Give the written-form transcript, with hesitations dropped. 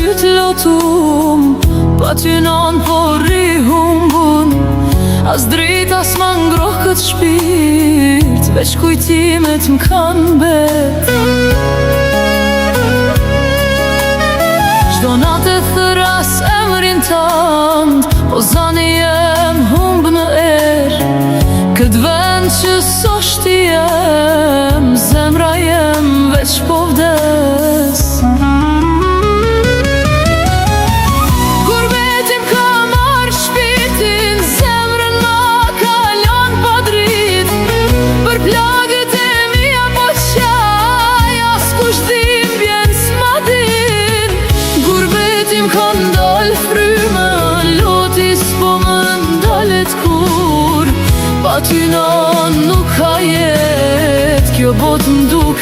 sytë lotum, pa ty non po rri humbun. As drita s'ma ngroh këtë shpirt, veç kujtimet m'kan mbet. Çdo natë e thërras emrin tand, po zani jem humb në erë. Këtë vend që s'osht i jem, zemra jem veç po vdes. Gurbeti m'ka marrë shpirtin, zemrën ma ka lon pa drit. Për plagët e mija po qaj, askush dhimbjen s'ma din. Gurbeti m'ka ndal frymën, loti s'po më ndalet kur. Pa ty non nuk ka jetë, kjo botë m'duket.